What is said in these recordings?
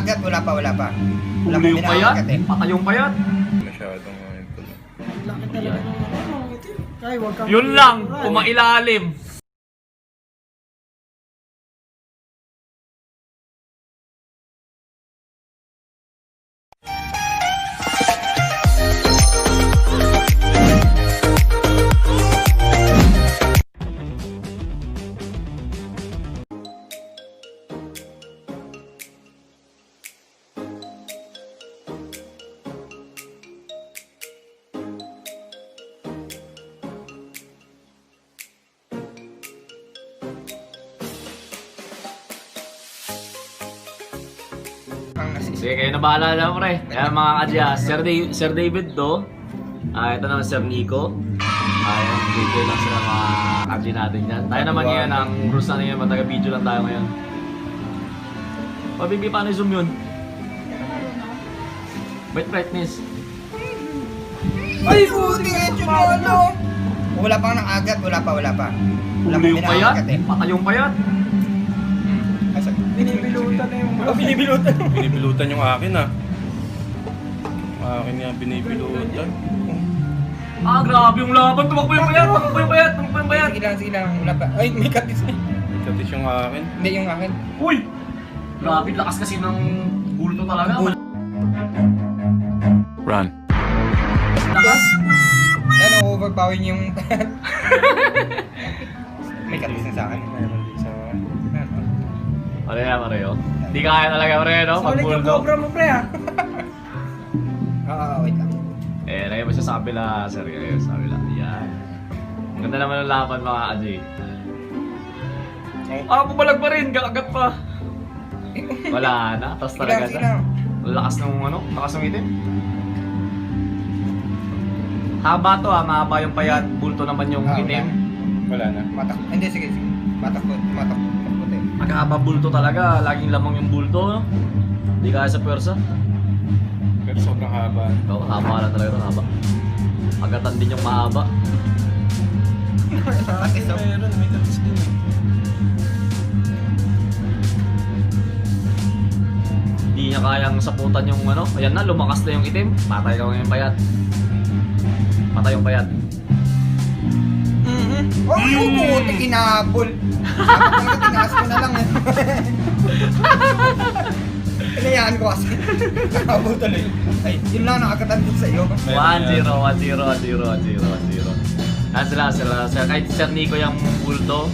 nakagat, wala pa. Wala Huli pang yung payat, pinakagat eh. patay yung payat. Masyadong ito. Laki talaga ng ano, itim. Kaya huwag kang Yun lang, malilikuran. kumailalim. Ang nasisi. Sige, kayo na bahala na pre. Kaya mga kadya, Sir David do. Ito naman Sir Nico. Yung video lang sila mga kadya natin dyan. Tayo naman ngayon, ang rules na ngayon, mataga-video lang tayo ngayon. Bibi, paano yung zoom yun? Wait, brightness. Ay, puti nga yung ano. Wala pang nakagat, wala pa. Wala Huli yung pang payat, pinakagat eh. patay yung payat. Binibilutan na yung mga Binibilutan. Binibilutan yung akin ah. Akin nga binibilutan. Grabe yung laban. Tumakbo yung payat. Sige lang. Wala pa. Ay, may katis eh. Katis yung akin. Hindi yung akin. Uy! Grabe, lakas kasi ng bulto talaga. Run. Lakas. Yan, overpowering yung... may katis na sa akin. Meron din sa akin. Pareho. Hindi kaya talaga pareho, no? Pag Solid yung bulto. cobra mo, pre, ah. Wait lang. Lagay mo siya sa kabila, sir. Lagay mo sa kabila. Yan. Ganda naman ng laban, mga Ajay. Pumalag pa rin. Kakagat pa. Wala na. Tapos talaga Sige na. lang. Lakas ng itim. Haba to mahaba yung payat. Bulto naman yung itim. Wala na. Hindi, sige. Matak puti. Magkahaba bulto talaga. Laging lamang yung bulto, no? Hindi kaya sa pwersa. Pero sobrang haba. Oo, haba lang talaga ito. Haba. Agatan din yung mahaba. Katis oh. Meron, may katis din eh. Hindi niya kayang saputan yung ano. Ayan na, lumakas na yung itim. Patay ka yung payat. Patay yung payat. Oh, yung puti, kinabol. Dapat naman tinaas ko na lang eh. Pinayaan ko kasi. Nakabol tuloy. Ay, yun lang nakagatan din sa'yo. 1-0. Yan sila. Kahit Sir Nico yung bulto.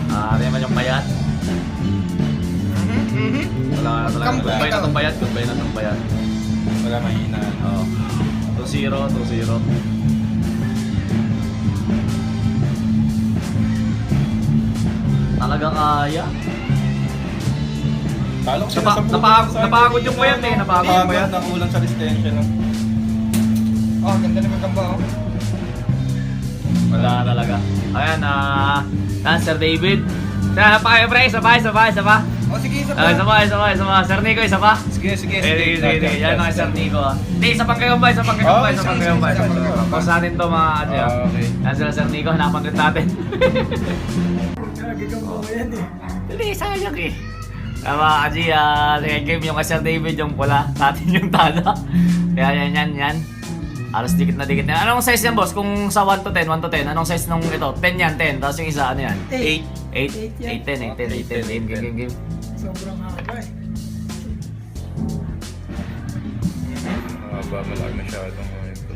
Ano naman yung payat. Wala na talaga. Goodbye na itong payat. Wala mahina. Oo. 2-0. Talagang kaya. Talo ko sila sa puto. Napagod yung payat eh. Napagod yung payat. Nakulang sa resistensya lang. Oh, ganda naman kang ba oh. Wala talaga. Ayan, Sir David. Pa kayo, pre. Isa pa. Oh, sige, isa Isa pa. pa. Sir Nico, isa pa. Sige. Sige. Yan ang Sir Nico. Hindi, isa pang kagambay. Pause natin to mga adyo. Okay. Yan sila Sir Nico, hanapan rin natin. Nagagamba mo yan, eh. Hindi, sayang eh. Mga Aji, game yung kay Sir David yung pula. Natin yung tala. Kaya yan. Alas dikit na. Anong size yan, boss? Kung sa 1 to 10, anong size nung ito? 10 yan, 10. Tapos yung isa, ano yan? 8, 10. Game. Sobrang haba, eh. Haba, malaki masyadong ito.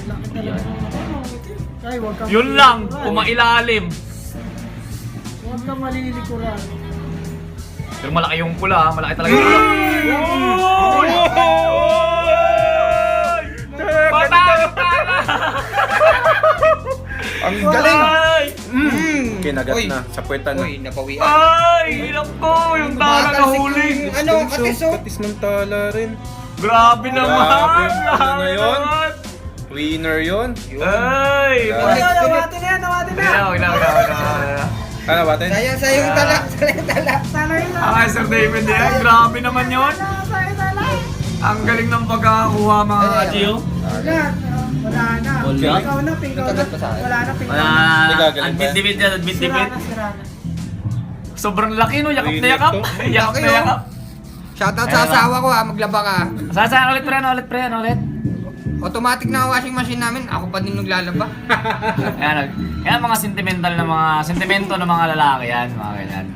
Laki talaga ng ano, itim. Kaya huwag kang Yun lang, malilikuran. kumailalim. Huwag kang malilikuran. Pero malaki yung pula, malaki talaga yung pula. Ang galing. Kinagat Uy. na, sa puwetan na. Uy, napawian. Ay, ko, yung tala na huli. Ano, katis oh. Katis ng tala rin. Grabe naman. Ano na yun? Winner yun. Ay, Nawati na yan. Wag na. Ano ba tayo? Sayang tala. Sana yun na. Ay, Sir David yan. Grabe naman yun. Sana. Ang galing ng pagkakakuha mga Gio. Wala na. Wala? Ikaw na, pinggaw na. Natagat pa sa akin. Wala na, pinggaw Wala, na. Nagagaling ba? admit yan, Sira na. Sobrang laki no, yakap na Really yakap. to? Yakap na Laki, oh. yakap. Shoutout sa asawa ko maglaba ka. Saan ulit pre, ulit? Automatic na washing machine namin, ako pa din naglalaba. Yan mga sentimento ng mga lalaki yan, mga ganyan.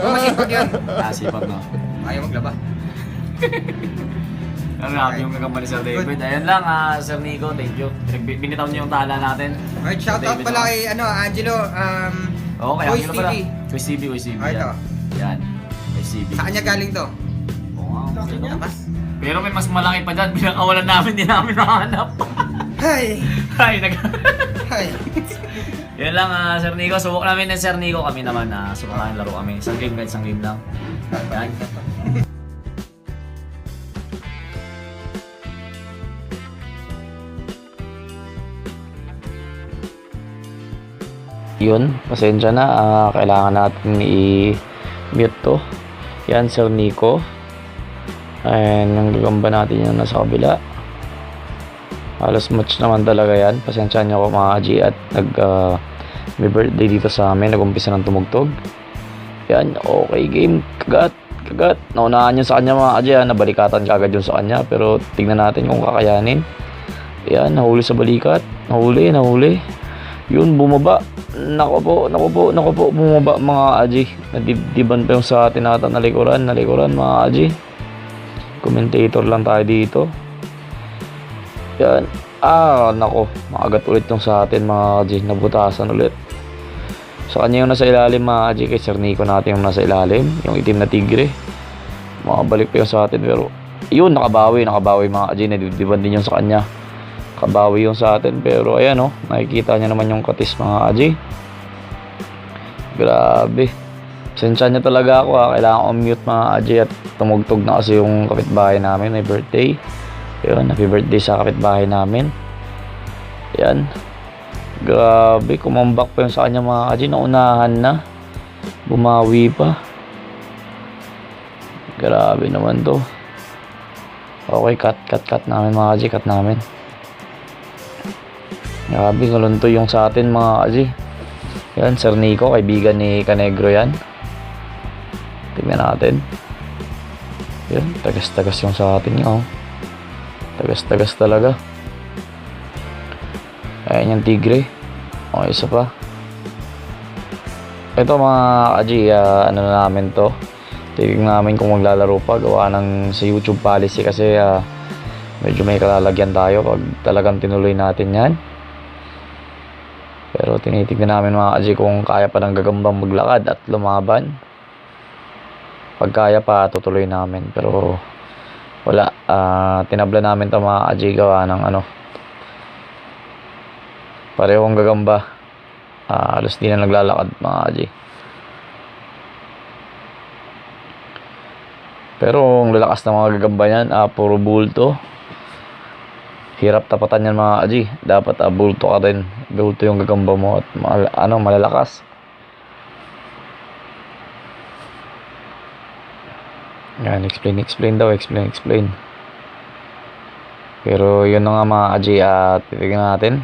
Masipag yun. Sipag no. Ayaw maglaba. Grabe yung gagamba ni Sir David. Ayan lang, Sir Nico, thank you. Binitaw niyo yung tala natin. Alright, shoutout David, pala kay Angelo. Oo, kaya Voice Angelo pala. TV. Voice TV. Ah, ito. Yan. Voice TV. Sa kanya galing to. Oo, Laki niya. Labas. pero may mas malaki pa dyan, pinakawalan namin, di namin nakahanap. Hay! Ay, Hay! Yan lang, Sir Nico. Subok namin ni Sir Nico. Kami naman, subok namin laro kami. Isang game lang. Yan. Yun, pasensya na. Kailangan natin i-mute to. Yan, Sir Nico. Ayan, yung gagamba natin yung nasa kabila. Halos match naman talaga yan. Pasensya nyo ako mga G at may birthday dito sa amin. Nag-umpisa ng tumugtog. Yan, okay game. Kagat. Naunahan yun sa kanya mga G. Nabalikatan kagad yun sa kanya. Pero tignan natin kung kakayanin. Yan, nahuli sa balikat. Nahuli. Yun, bumaba. Nako po, bumaba mga Aji. Nadibdiban pa yung sa atin ata na likuran mga Aji. Commentator lang tayo dito. Yan. Nako, maagat ulit yung sa atin mga Aji. Nabutasan ulit. Sa kanya yung nasa ilalim mga Aji. Kay Sir Nico natin yung nasa ilalim. Yung itim na tigre. Makabalik pa yung sa atin pero yun, nakabawi mga Aji. Nadibdiban din yung sa kanya. Kabawi yung sa atin pero ayan nakikita niya naman yung katis mga Aji. Grabe. Pasensya niya talaga ako kailangan ko mute mga Aji at tumugtog na kasi yung kapitbahay namin may birthday. Yun, happy birthday sa kapitbahay namin. Yan. Grabe, kumambak pa yung sa kanya mga Aji. Naunahan na. Bumawi pa. Grabe naman to. Okay, cut namin mga Aji, cut namin. Grabe, ngalunto yung sa atin mga Aji. Yan, Sir Nico, kaibigan ni Canegro yan. Tingnan natin. Yan, tagas-tagas yung sa atin niya Tagas-tagas talaga. Ayan yung tigre. Okay, isa pa. Ito mga Aji, ano na namin to. Tignan namin kung maglalaro pa. Gawa ng sa YouTube policy kasi medyo may kalalagyan tayo pag talagang tinuloy natin yan. Pero tinitignan namin mga Aji kung kaya pa ng gagambang maglakad at lumaban. Pag kaya pa, tutuloy namin. Pero wala. Tinabla namin ito mga Aji gawa ng parehong gagamba. Halos di na naglalakad mga Aji. Pero ang lalakas ng mga gagamba yan, puro bulto. Hirap tapatan yan mga Aji. Dapat bulto ka din. Bulto yung gagamba mo at malalakas. Yan, explain daw. Explain. Pero yun na nga mga Aji, titignan natin.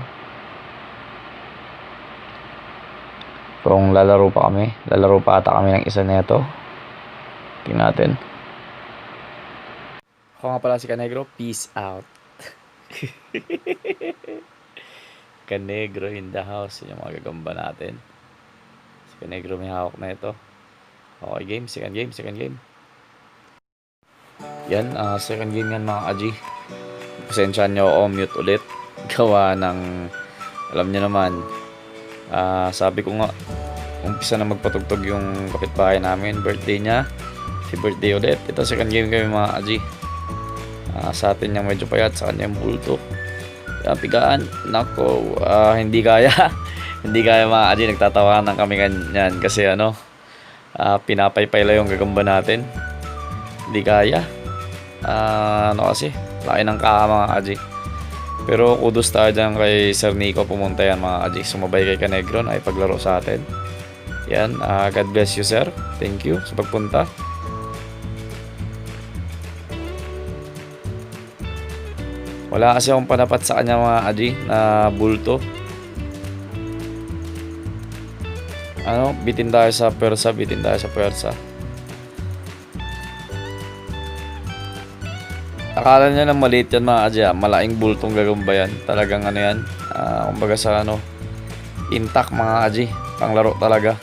Kung lalaro pa ata kami ng isa neto. Tingnan natin. Ako nga pala si Canegro. Peace out. Canegro in the house. Yung mga gagamba natin. Si Canegro may hawak na ito. Okay, game. Second game. Yan, second game yan mga Aji. Pasensyahan nyo ako, mute ulit. Gawa ng, alam nyo naman, sabi ko nga, umpisa na magpatugtog yung kapitbahay namin. Birthday niya. Si birthday ulit. Ito second game kami mga Aji. Sa atin yung medyo payat, sa kanya yung bulto. Pigaan. Nako, hindi kaya. Hindi kaya mga Aji. Nagtatawanan kami kanyan kasi pinapaypay lang yung gagamba natin. Hindi kaya. Kasi laki ng kaha mga Aji. Pero kudos tayo dyan kay Sir Nico. Pumunta yan mga Aji. Sumabay kay Canegro na ipaglaro sa atin. Yan, God bless you sir. Thank you sa pagpunta. Wala kasi akong panapat sa kanya mga Aji na bulto. Bitin tayo sa pwersa. Akala nyo lang maliit yan mga Aji, malaking bultong gagamba yan. Talagang ano yan, kumbaga sa ano, intact mga Aji, panglaro talaga.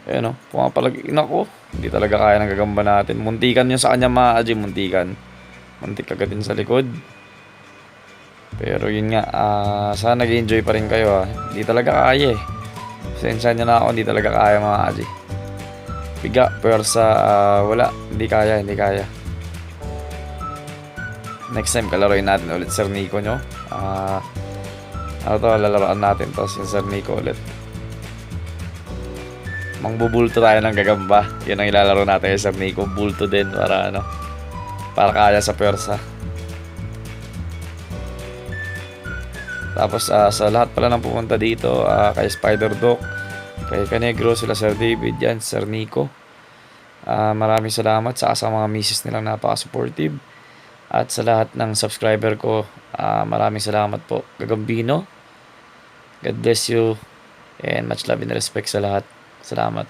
Ayan o, pumapalag, inako, hindi talaga kaya ng gagamba natin. Muntikan yun sa kanya mga Aji, muntikan. Muntik kagatin sa likod. Pero yun nga, sana nag-enjoy pa rin kayo Hindi talaga kaya Pasensya nyo na ako, hindi talaga kaya mga Aji. Biga, pwersa, wala, hindi kaya. Next time, kalaroin natin ulit Sir Nico nyo. Ano to, lalaroan natin to, si Sir Nico ulit. Mangbubulto tayo ng gagamba. Yun ang ilalaro natin kay Sir Nico. Bulto din para ano, para kaya sa pwersa. Tapos sa lahat pala ng pumunta dito, kay Spider Doc, kay Canegro, sila Sir David, yan, Sir Nico. Maraming salamat sa mga misis nilang napaka-supportive. At sa lahat ng subscriber ko, maraming salamat po. Gagambino, God bless you, and much love and respect sa lahat. Salamat.